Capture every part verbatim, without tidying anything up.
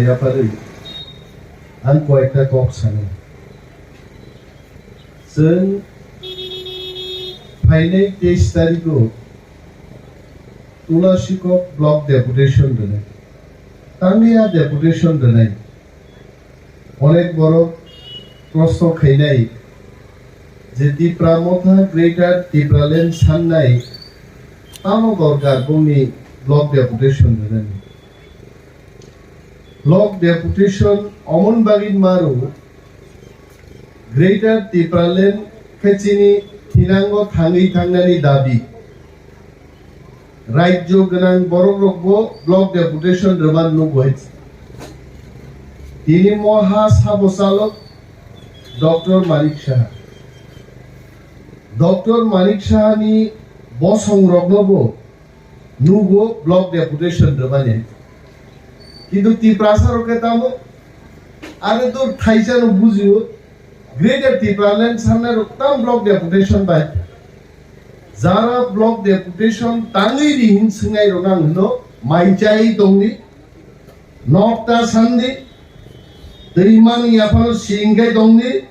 Yaphari ang koyekta kok sanai. Chwng phainai teis tarikho Tulasikok block deputation rwnai. Tangwi a deputation rwnai. Onek borok proshno khainai je Tipra Motha Greater Tipraland sannai tamo dorkar bongni block deputation rwnani. Block deputation omon bagwi maro Greater Tipraland khe chini thinango thangwi thangnani dabi. Rajyo gwnang borok rokbo block deputation rwman nukgo hai. Tini mo ha sabo chalok Doctor Manik Saha. Doctor Manik Saha ni bosong roknobo nugo block deputation rwmani. Kintu Tiprasa rok khe tamo, are to thaisa no bujio, Greater Tipraland sanai rok tam block deputation bai. Jara block deputation tangwi ri hin swngnai rok ang hino, mai chai tongdi, nokta sandi, twi mani yaphano singkai tongdi,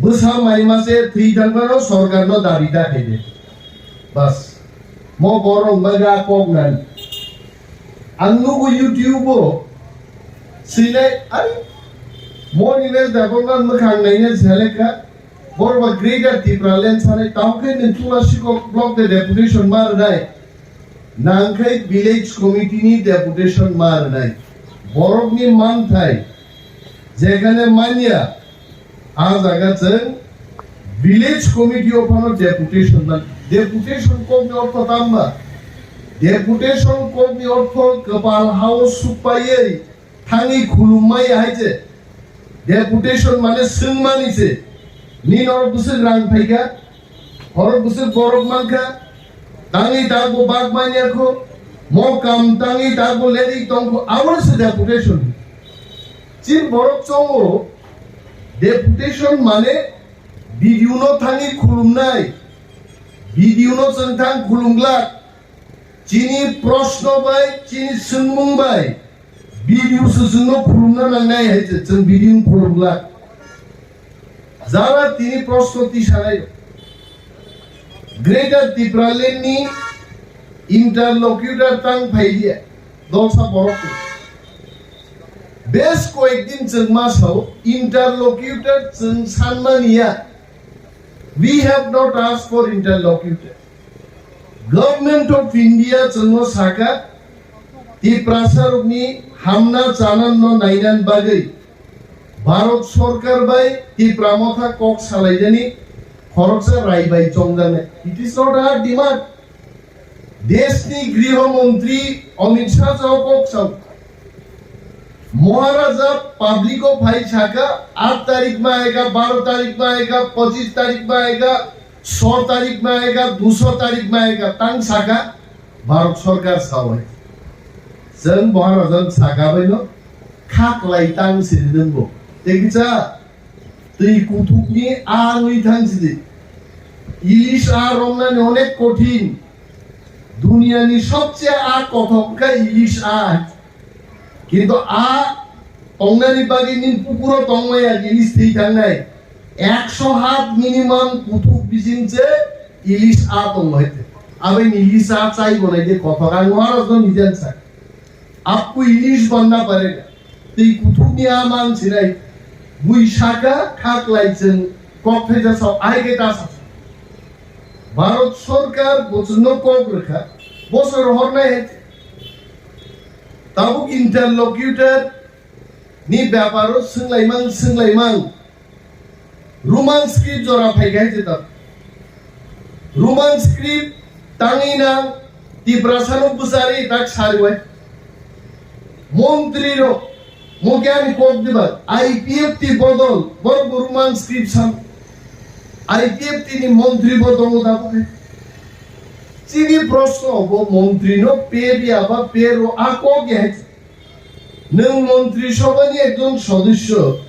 bwsa mai mase thwi thangmano sorkarno dabi ta khaide. Bas. Mo borok wngbaga kok nani. Ang nugo YouTube o swinai, ai, mo ni ne Debbarma mwkhang naina selekha. Borok ba Greater Tipraland sanai, tamo khe nwng Tulasikok block de deputation ma rwnai. Nangkhai village committee ni deputation ma rwnai. Borok ni manthai jekhane manya, a jaga chwng village committee o phano deputation man. Deputation kok ni ortho tamba? Deputation kok ni ortho kwpal hao sukpaiwi thangwi khulumma ya hai se. Deputation mane swngmani se. Nini oro bwswk rang phaikha, oro bwswk borok mankha, tangwi tabuk bak manya kho, mo kam tangwi tabuk lerwi tongkho, abo se deputation. Chini borok chongo, deputation mane B D O no thangwi khulumnai, B D O no chwng thang khulumglak, chini proshno bai, chini swngmung bai, B D O se chwngno khulumna nangnai hai se, chwng B D O no khulumglak. Jara tini proshno tisanai, Greater Tipraland ni interlocutor tang phaiya, dolsa borok. Bes koyek din chwng ma sao, interlocutor chwng sanmani ya. We have not asked for interlocutor. Government of India chwngno sakha, Tiprasa rokni hamna chananno nainani bagwi Bharat Sorkar bai Tipra Motha kok salainani khoroksa rai bai chongjaknai. It is not our demand. Deshni Griho Montri Amit Shah jao kok sao. Maharaja public o phai sakha, aat tarik ma aega, baro tarik ma aega, pochis tarik ma aega, so tarik ma aega, duso tarik ma aega, tang sakha, Bharat Sorkar sao hai. Chwng Maharaja sakha baino khaklai tang sidi nwngbo. Tei kisa twi kuthukni a wngwi thang sidi. Ilis a romnani onek kothin. Duniyani sobche a kothok kha ilis a. Kintu a tongnani bagwi nini pukuro tongmaya ilis thwi thangnai. Ekso hat minimum kuthuk bising se ilis a tongo hai. Abai ni ilis a chai bo nai de kothok ang Maharaj no nijan sa. Apku ilis banna parega. Twi kuthukni a mang sinai. Bui saka khaklai chwng kok thaisa sao ai ke ta sa. Bharat Sorkar bo chwngno kok rwkha. Bosor hornai hai. Tabuk interlocutor ni beparo swnglaimang swnglaimang Roman script jora phai gai jeta. Roman script tangwi nang Tiprasano bwchari tak sariwai. Montri rok mo khe ani kok diba I P F T bodol borok bo Roman script sam. I P F T ni montri bo tongo da bo khe. Chini proshno bo montri no pe biya ba pe ro a kok ya hai. Nwng Montri Sabhani ekjon sodosyo,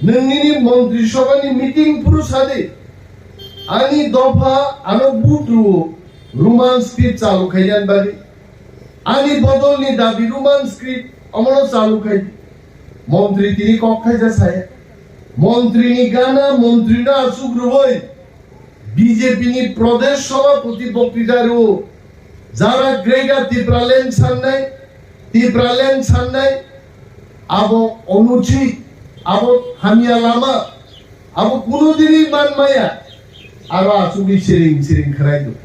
nwng nini Montri Sabhani meeting phuru sadi, ani dopha ano vote rwo Roman script chalu khainani bagwi. Ani bodolni dabi Roman script, Omono chalu khai. Montri tini kok khaija saya. Montri ni gana, montri no asuk rwui B J P ni Pradesh Sabhapati boktwita rwo. Jara Greater Tipraland sannai, Tipraland sannai, abo onuchit, abo hamya lama, abo kunu dini man maya, aro asugwi siring siring khwrai do.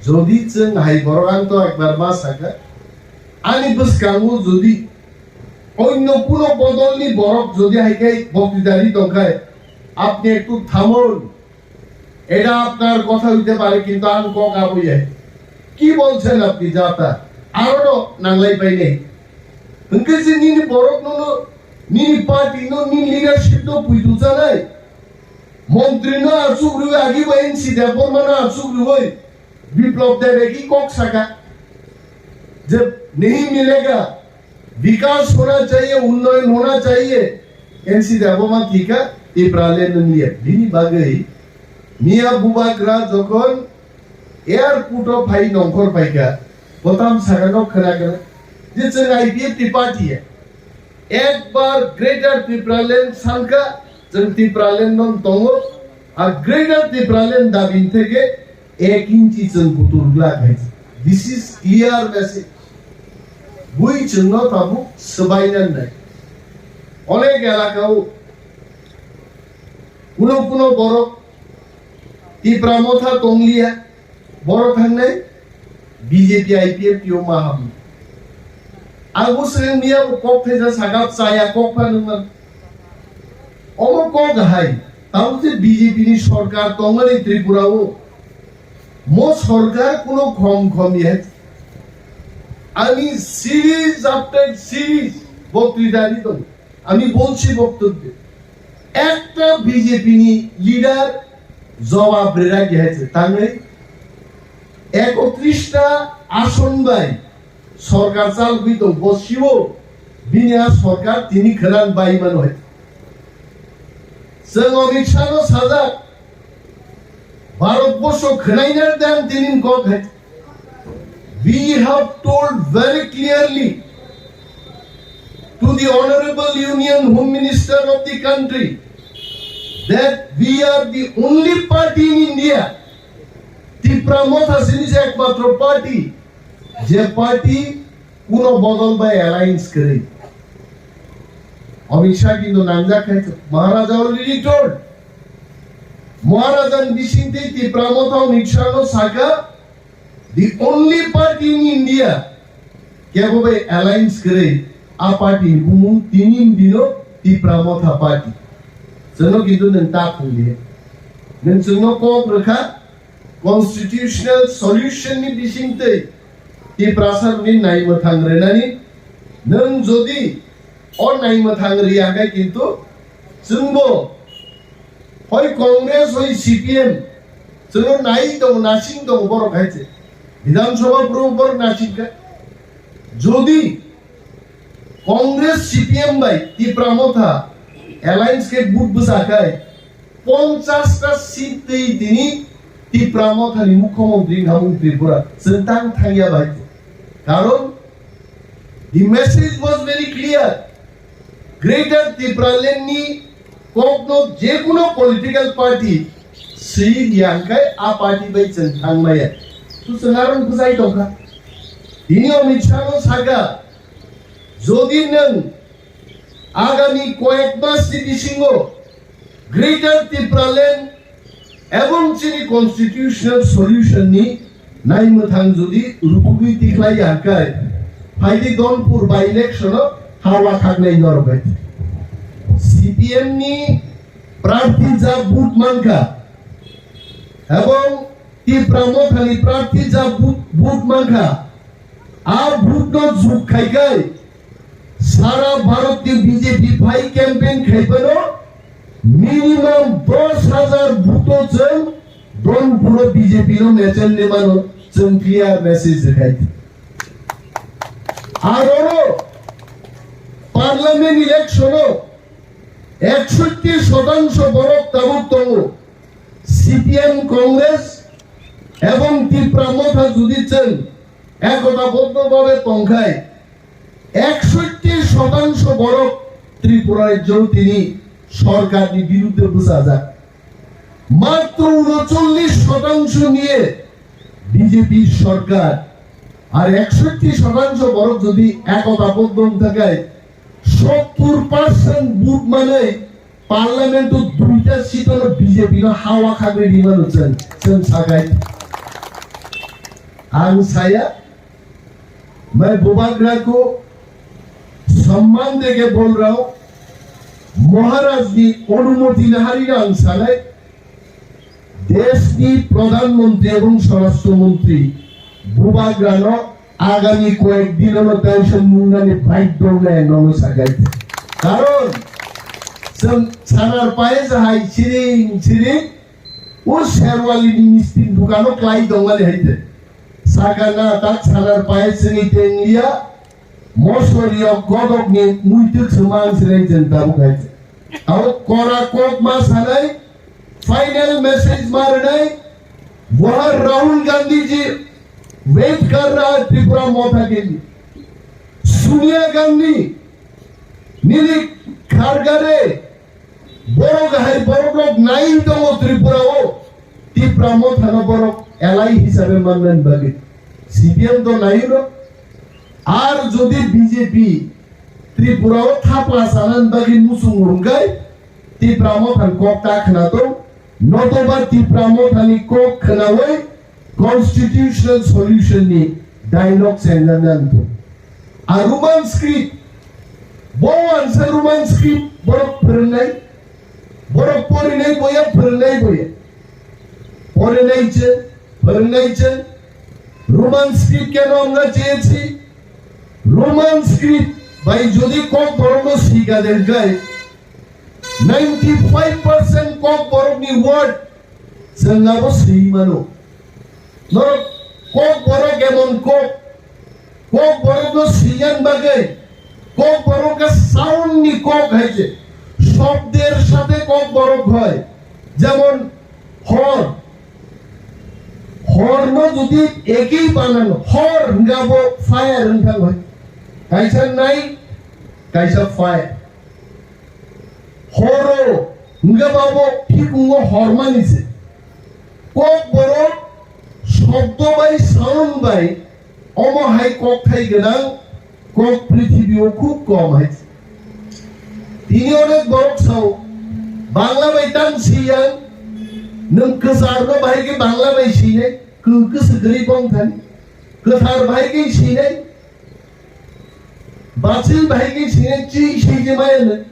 Jodi chwng hai borok ang to ekbar ma sakha, ani bwskango jodi onno kuno bodolni borok jodi hai khe boktwita ri tongkhai, apni ektu thamun, এটা আপনার কথা হইতে পারে, কিন্তু আমি কক আবো ইয়া। কি বলছেন আপনি যা তা? আরো তো নাংলাই পাই নাই। Hwnkhe je nini borok no, no, nini party no, nini leadership no puitu chanai. Montri no achuk rwi agi bo N C Debbarma no achuk rwi Biplab Debe ki kok saka. Je nahi milega. Bikas hona chahiye, unnoyon hona chahiye. N C Debbarma thika, Tipraland nung liya. Bini bagwi Miya Bubagra jokhon airport o phai nongkhor phaikha, botam sakano khwna khwna je chwng I P F ni party ya. Ekbar Greater Tipraland sankha, chwng Tipraland no tongo, a Greater Tipraland dabi theke ek inchi chwng butur glak hai. This is clear message. Bui chwngno tabuk swbainani nai. Onek elakao kuno kuno borok Tipra Motha tongliya, borok thangnai B J P I P F T o ma hamu. Ang bo swrwng miya bo kok thaisa sakha chaya kok pha nungma. Omo kok hai, tamo je B J P ni sorkar tongmani Tripura o, mo sorkar kuno khom khom ye. Ani series after series boktwita di tong. Ani bolchi boktwita. Ekta B J P ni leader jawab rera ki hai tangwi ekotris ta ason bai sorkar chalgwi tong, bo sibo bini a sorkar tini khwnan bai mano hai. Chwng Amit Shah no sajak, Bharat borsho khwnaina dang tini kok hai. We have told very clearly to the Honorable Union Home Minister of the country that we are the only party in India, Tipra Motha sini je ekmatro party, je party kuno bodol bai alliance kwrwi. Amit Shah kintu nangjak khai, Maharaja already told. Maharaja ni bising tei Tipra Motha Amit Shah no saka, the only party in India kebo bai alliance kwrwi, a party ni bumung tini dino Tipra Motha party. Chwngno kintu nwng ta thangli. Nwng chwngno kok rwkha, constitutional solution ni bisingtwi Tiprasa rokni naimwthang rwnani, nwng jodi o naimwthang rwya khe kintu chwngbo hoi Congress hoi C P M chwngno nai tongo, nasing tongo borok hai se. Bidhan Sabha puro borok nasing kha. Jodi Congress C P M bai Tipra Motha alliance khe vote bwsa khai, ponchash ta seat twi tini Tipra Motha ni mukhyamantri wngkha mung Tripura, chwng tang thangya bai. Karon the message was very clear. Greater Tipraland ni kokno je kuno political party swi riyang khai a party bai chwng thangmaya. Tu chwng aro bwsai tongkha. Tini Amit Shah no saka, jodi nwng agami koyek mas ni bisingo Greater Tipraland ebong chini constitutional solution ni naimwthang jodi rukugwi tikhlai ya khe, phaidi Donpur by election o hawa khaknai norok bai. C P M ni prarthi ja vote mankha ebong Tipra Motha ni prarthi ja vote, vote mankha, a vote no jug khai khai sara Bharat ni B J P phai campaign khai phano minimum dos hajar vote o chwng Donpur o B J P no mechel ni mano, chwng clear message rwkhai. Aro parliament election o ekshotti shotangsho borok tabuk tongo. C P M, Congress ebong Tipra Motha jodi chwng ekota boddo babe tongkhai, একষট্টি শতাংশ borok Tripura rajyo tini sorkarni birudde bwchajak. Matro unochollish shotangsho niye B J P sorkar, ar ekshoti shotangsho borok jodi ekota boddo wng thai, sottor percent vote manwi parliament o duita seat o B J P no hawa khagwi rimano chwng, chwng sakai. Ang saya, Mai Bubagra ko samman dege bol raha hu, Maharaj ni onumoti na hari na ang sanai, desh ni Pradhan Mantri ebong Swarashtra Mantri Bubagra no agami koyek din no tension mungna ni baidyo le no sakai. Karon chwng sanar pai jahai siring siring o Sherwali ni mistin dukano klai dongmani haite. Sakana tak sanar pai sini tengliya, mosori yok godok ni muituk semang sirai jeng tabuk hai. Au kora kok ma sanai, final message maranai, wahar Rahul Gandhi ji wait kar raha hai Tripura Motha ke liye. Sonia Gandhi, nini khargare, Borok hai borok rok nai tongo Tripura o, Tipra Motha no borok elai hisabe mannani bagwi. C P M to nai no. Ar jodi B J P Tripura o thapla sanani bagwi muchung rwngkhe Tipra Motha ni kok ta khwna tong, notoba Tipra Motha ni kok khwnawi constitutional solution ni dialogue chengjak nang tong. A Roman script, bo wansa Roman script borok phwrwngnai, borok porinai boya, phwrwngnai boya. Porinai chwng, phwrwngnai chwng, Roman script keno wngna cheyesi, Roman script bai jodi kok borokno sika de hwnkhe, ninety five percent kok borokni word chwng abo swi mano. Norok kok borok emon kok, kok borokno swiyan bagwi, kok borok khe sound ni kok hai se, shobder sathe kok borok hoi, jemon hor, horno jodi ekei banan hor hwnkhe abo fire wngthang hoi, kaisa night, kaisa fire. Horo hwnkhe babo phikungo hormani se. Kok borok shobdo bai sound bai omo hai kokthai gwnang kok prithibio khub kom hai se. Tini onek borok sao, Bangla bai tang siyang, nwng kwcharno bahai khe Bangla bai sinai, kwkw swkri bongthani, kwthar bahai khe sinai, bachil bahai khe sinai, chi sijimaya nwng.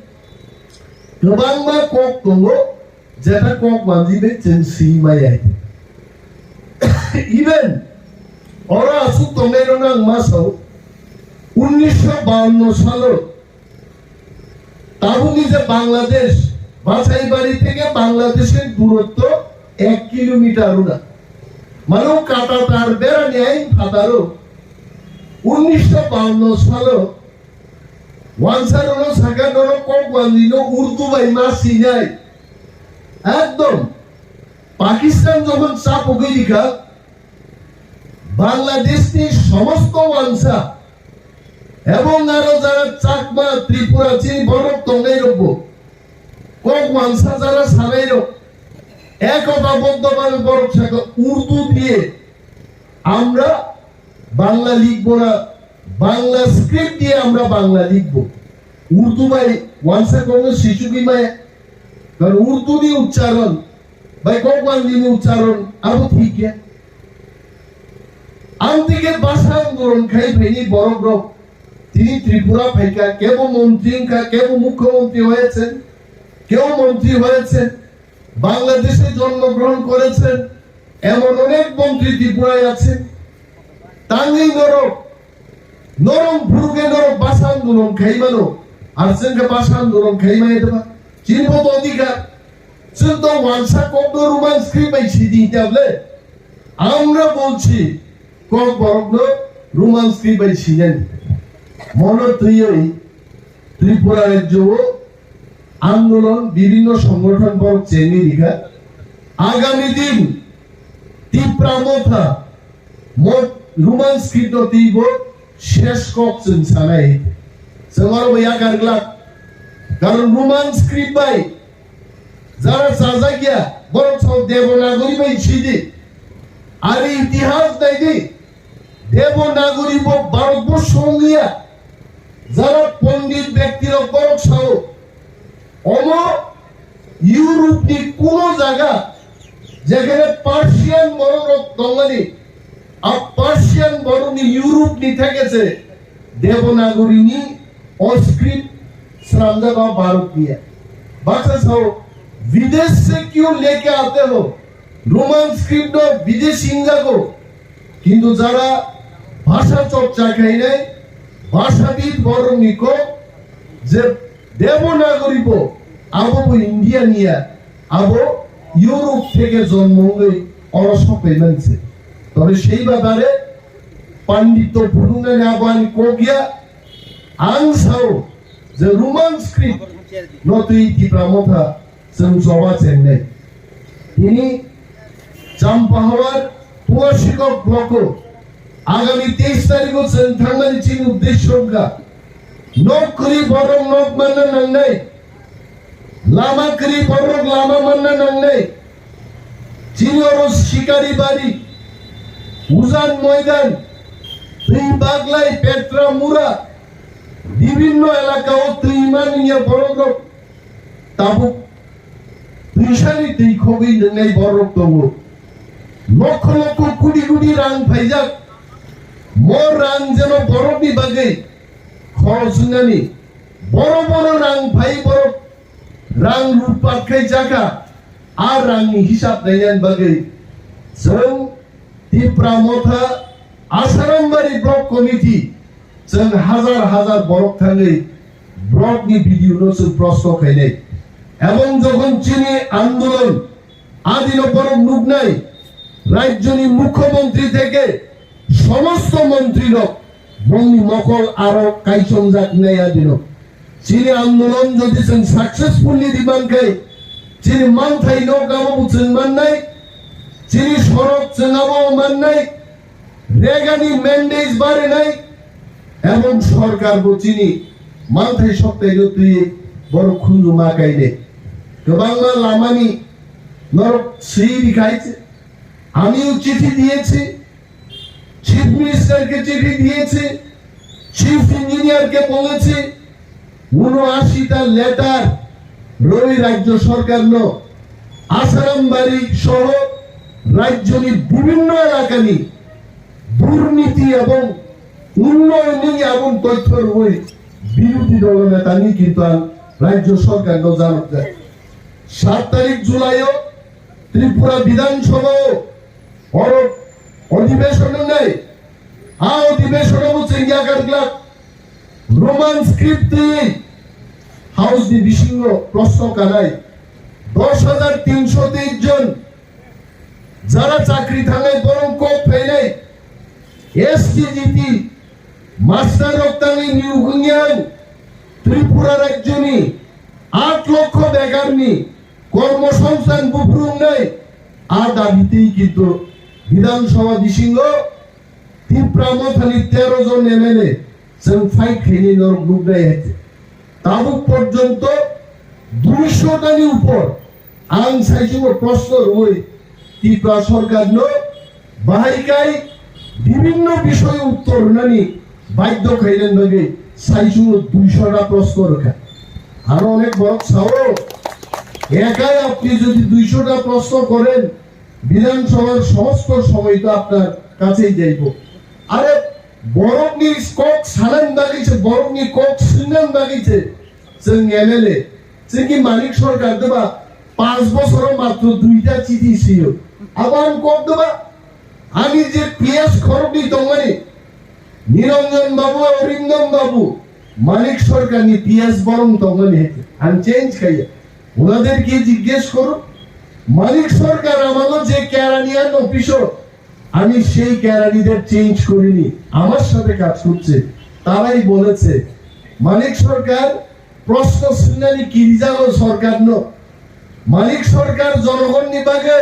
Kwbangma kok tongo, jeta kok manjwi bai chwng swi maya. Even oro aswk tongnairokno ang ma sao, unnisho bawanno salo tabukni je Bangladesh, Basaibari theke Bangladeshni durotto ek kilometer wngna. Mano kata tar berani ain phataro unnisho bawanno salo Wansa nono saka nono kok wanjwi no Urdu bai ma sinai. Ekdom Pakistan jokhon chapugwi rikha, Bangladesh ni somosto wansa ebong aro jara Chakma, Tripura chini borok tongnai rokbo kok wansa jara sanai rok ekota boddo bhabe borok saka Urdu diye amra Bangla likhbo na, Bangla script diye amra Bangla likhbo. Urdu bai wansa kokno sichugwi maya. Karon Urdu ni uchcharon bai kok wanjwi ni uchcharon abo thik ya. Ang tike basa andolon khai phaini borok rok tini Tripura phaikha, kebo montri wngkha, kebo mukhyamantri hoyekhe, kebo montri hoyekhe, Bangladeshe jonmo grohon koreche, emon onek montri Tripuraye ache. Tangwi norok, norok bhuruke norok basa andolon khai mano, ar chwngkhe basa andolon khai maya deba? Chini bo to odhikar, chwng to wansa kokno Roman script bai sidi tabole. Amra bolchi, kok borokno Roman script bai sinani. Mono twiwi Tripura rajyo o andolon bibhinno songothon borok chengwi rikha. Agami din Tipra Motha mo-, Roman script no twibo Ses kok chwng sanai. Chwng oro bo yakar glak. Karon Roman script bai jara chajak ya, borok sao Devanagari bai sidi. Ari itihas nai di. Devanagari bo Bharat borsho wng ya. Jara pondit bekti rok borok sao. Omo Europe ni kuno jaga jekhane Persian borok rok tongmani, a Persian borok ni Europe ni theke se Devanagari ni o script sramjak o Bharat niya. Baksa sao, "Videsh se kyun leke aate ho?" Roman script no bideshi wngjago. Kintu jara bhasha chorcha khainai, bhashabid borok ni kok je Devanagari bo, abo bo India niya, abo Europe theke jonmo wngwi oro sokphaimani se. Tobe sei bapare pandit to phunuknani abo ani kok ya, ang sao je Roman script no twi Tipra Motha chwng choba chengnai. Tini Champahawar Puasikok block o agami teis tarikh o chwng thangmani chini uddesho wngkha. Nok kwrwi borok nok manna nangnai, lama kwrwi borok lama manna nangnai. Chini oro Sikari Bari, Ujan Moidan, Twi Baglai, Petra Mura, bibinno elaka o twi manliya borok rok tabuk twisani twi khogwi nwngnai borok tongo. Lokho lokho kudi kudi rang phaijak. Mo rang jeno borokni bagwi khorosnani. Boro boro rang phai borok rang lutpat khai jaka. A rangni hisab nainani bagwi chwng Tipra Motha Asarambari Block Committee chwng hazar hazar borok thangwi block ni B D O no chwng prosto khainai. Ebong jokhon chini andolon adino borok nuknai, rajyoni mukhyamantri theke somosto mantri rok bongni mokol aro kaichomjak nai adino. Chini andolon jodi chwng successfully riman khai, chini manthai nok abo bo chwng mannai, chini sorok chwng abo mannai, Regani mandate barinai, ebong sorkar bo chini manthai soktai no twi borok khunju ma kainai. Kwbangma lamani norok swi rikhai, আমিও চিঠি দিয়েছি, চিফ মিনিস্টারকে চিঠি দিয়েছি, চিফ ইঞ্জিনিয়ারকে বলেছি, ঊনআশিটা letter rwi rajyo sorkarno Asarambari soho rajyoni bibinno elakani durniti ebong unnoyonni ebong toithyo rwi birodhi dolo netani kintu ang rajyo sorkarno janokjak. Saat tarik Julaio Tripura Bidhan Sabhao oro odhibeshon wngnai. A odhibeshono bo chwng yakar glak. Roman script twi House ni bisingo proshno kanai. Dos hajar tinsho teis jon jara chakri thangnai borok kok phainai. S T G T master rok tangwi niyok wngya Tripura rajyoni aat lokho bekarni kormosongsthan buphuru wngnai. A dabi twi kintu Bidhan Sabha bisingo Tipra Mothani tero jon M L A chwng fight khainai norok nuknai hai. Tabuk porjonto duisho tani upor ang saichungo proshno rwui Tipra sorkarno bahai kai bibinno bishoyo uttor rwnani badhyo khainani bagwi saichungo duisho ta proshno rwkha. Aro onek borok sao, "একাই আপনি যদি দুইশোটা প্রশ্ন করেন, বিধানসভার সমস্ত সময় তো আপনার কাছেই যাইব।" Are borokni kok sanani bagwi se, borokni kok swngnani bagwi se chwng M L A. Chwngni Manik Sarkar deba panch bochoro matro duita chithi sio. Abo ang kok deba, ani je P S khoroknwi tongmani, Niranjan Babu, Arindam Babu, Manik Sarkarni P S borong tongmani hai ang change khaiya. ওনাদেরকে জিজ্ঞেস করুন, মানিক সরকার আমাকে যে কেরানিয়ান অফিসার, আমি সেই কেরানিদের চেঞ্জ করিনি, আমার সাথে কাজ করছে, তারাই বলেছে মানিক সরকার প্রশ্ন শুনলেনি কিরিজাগো সরকার ন, মানিক সরকার জনগণ নিবাগে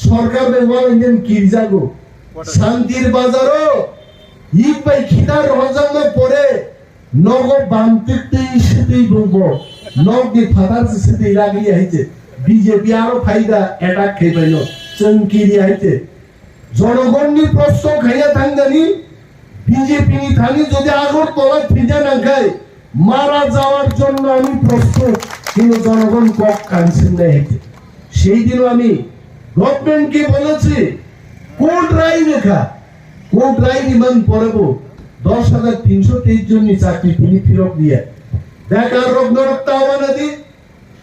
সরকার ব্যবহার ইন্ডিয়ান কিরিজাগো শান্তির বাজারও Id bai khitar rohorjakma pore nogo bamtwi twi swtwi bumbo nokni phatar se swtwi ragli hai se B J P aro phaida attack khai baino chwng kiri hai se. Jonogonni proshno khaiya thangdani B J P ni thani jodi Agartala thwina nangkhai mara jawar jonno ami prostut, kintu jonogon kok kansingnai hai se. সেই দিনও আমি গভর্নমেন্টকে বলেছি কোর্ট রায় লেখা, কোর্ট রায় নিমান পরেবো দশ হাজার তিনশো তেইশ জননি চাকরি তিনি ফিরত দিয়ে বেকার রোগ নরক তাওয়ানাদি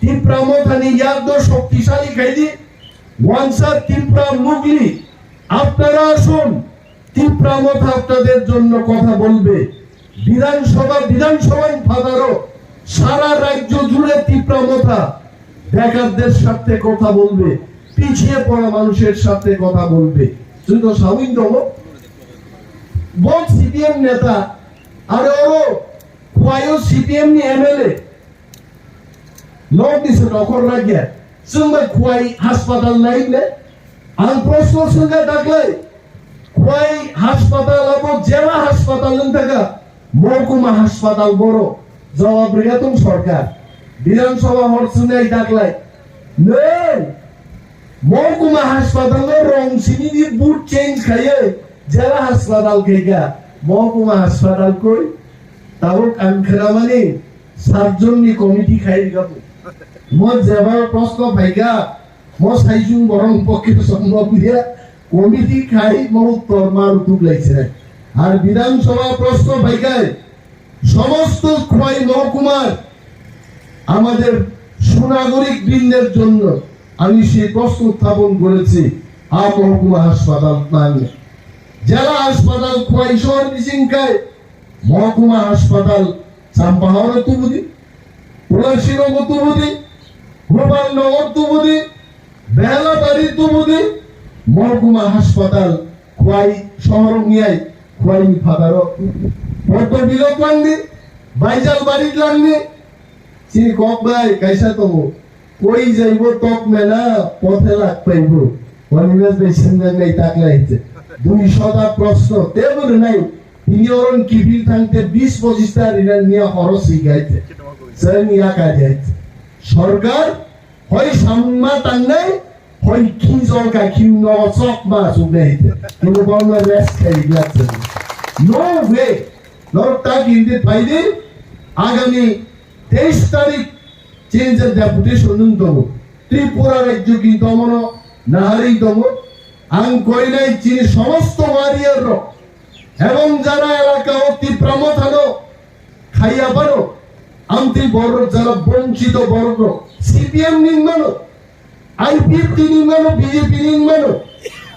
তীব্রা মথানি ইয়াদ শক্তিশালী খাইদি ওয়ানসার তীব্রা মুগলি আপনারা আসুন, তীব্রা মথা আপনাদের জন্য কথা বলবে। বিধানসভা, বিধানসভার ফাদারও সারা রাজ্য জুড়ে তীব্রা মথা বেকারদের সাথে কথা বলবে, পিছিয়ে পড়া মানুষের সাথে কথা বলবে। তুই তো সাউইন দম বল সিপিএম নেতা, আরে ওরো খোয়াইও সিপিএম নি এমএলএ, নর্থ ইস্ট নখর রাজ্যে, চুম্বা খোয়াই হাসপাতাল নাই নে? Ang proshno swngkha daklai, khwai haspatal abo jela haspatal wng thangkha, mohkuma haspatal boro jawab rwya tong sorkar. Bidhan Sabha hor swngnai daklai, nwng mohkuma haspatal no rong simi ni boot change khaiwi jela haspatal khaikha, mohkuma haspatal koi? Tabuk ang khwnamani sat jon ni committee khai rwkha bo. Mo jeba proshno phaikha, mo saisung borok pokhe sombhob liya, committee khai mo uttor ma rutuk lai chwrai. Ar Bidhan Sabha proshno phaikhai, somosto khwai mohkumar amader sunagorik brinderr jonno ami sei proshno utthapan korechi, a mohkuma haspatal nang, jela haspatal khwai sohor bising khai mohkuma haspatal Champahoro tubudi, Tulasirogo tubudi, Gopalnagar tubudi, Behlabari tubudi, mohkuma haspatal khwai sohor wngyai khwai ni phataro Poddo Bilok langdi, Baijalbari langdi, chini kok bai kaisa tongo, koi jaibo tok mela pothe lak paibo, Onimes bai swngnai taklai hite, dui shota proshno tebo rwnai. Tini oron kiphil thangte bis pochista rina niya horo swi gaite. Chwng ya ka jait. Sorkar hoi samma tangnai, hoi khinjol ka khin no chok ma suk gaite. Kunu bangla rest khai ya chwng. No way. Norok ta kindi phaidi agami teis tarik chini je deputation nung tongo. Tripura rajyo ki tomono naharwi tongo. Ang koinai chini somosto warrior rok ebong jara elaka o Tipra Mothano khaiya phano amtwi borok jara bonchito borok rok C P M ni mano, I P F T ni mano, B J P ni mano.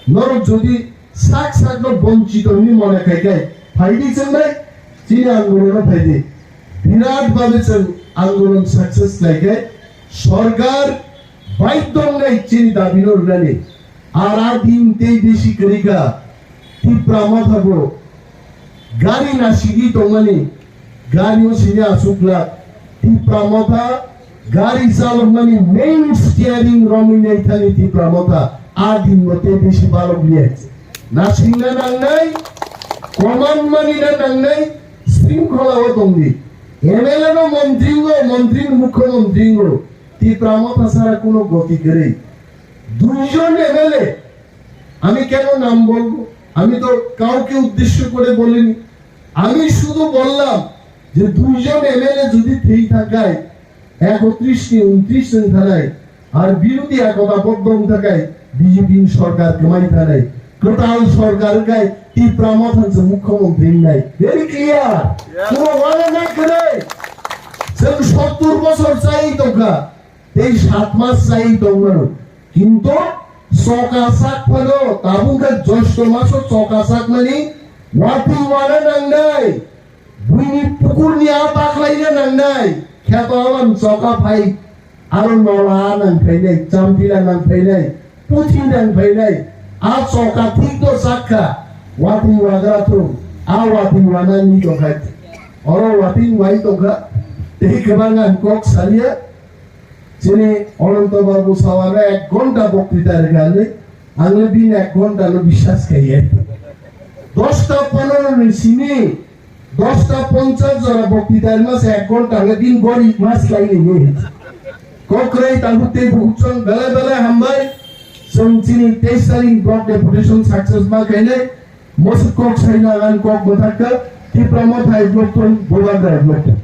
Norok jodi sak sak no bonchito ni mone khai khai phaidi chwngnai chini andolon no phaidi. Birat babe chwng andolon success khai khai sorkar baidhyo wngnai chini dabi no rwnani. Ar a din tei bisi kwrwi kha, Tipra Motha bo gari nasigwi tongmani, gari o sini aswk glak. Tipra Motha gari chalokmani main steering romwi nai thani Tipra Motha a din bo tei bisi balok liya. Nasingna nangnai, command manina nangnai, shringkhola o tongdi. M L A no montri wngo, montri ni mukhyamantri wngo. Tipra Motha sara kuno goti kwrwi. দুইজন এমএলএ, আমি কেন নাম বলবো? আমি তো কাউকে উদ্দেশ্য করে বলিনি। আমি শুধু বললাম যে দুইজন এমএলএ যদি থেই থাকায় একত্রিশ নি ঊনত্রিশ জন থানায় আর বিরোধী একতাবদ্ধ থাকায় বিজেপি সরকার কমাই থানায় কোটাল সরকার গায় টিপ্রা মথান যে মুখ্যমন্ত্রী নাই। Very clear. কোনো ওয়ালা না করে। সত্তর বছর চাই তোকা। Tei sat mas chai tongmano. Kintu choka sak phano tabuk khe josto maso choka sakmani watwi wana nangnai. Buini pukurni a baklaina nangnai. Kheto alam choka phai. Aro nola nang phainai, champila nang phainai, puthi nang phainai. A choka thik to sakha. Watwi wagra thung. A watwi wana ni tongkhai. Oro watwi wai tongkha. Tei kwbang ang kok salia. Chini Ananto Babu sawano ek ghonta boktrita rwkha hinwi, ang le bini ek ghonta no biswas khaiya. Dosta ponoro ni simi, dosta ponchas jora bokti dai mas ek ghonta le din gori mas lai ni ni. Kokrai tabu te buchon bele bele hambai. Song chini teis tarik block deputation success ma kainai. Mosuk kok saina gan kok bothakka. Tipra mothai block tun, Bobandra block tun.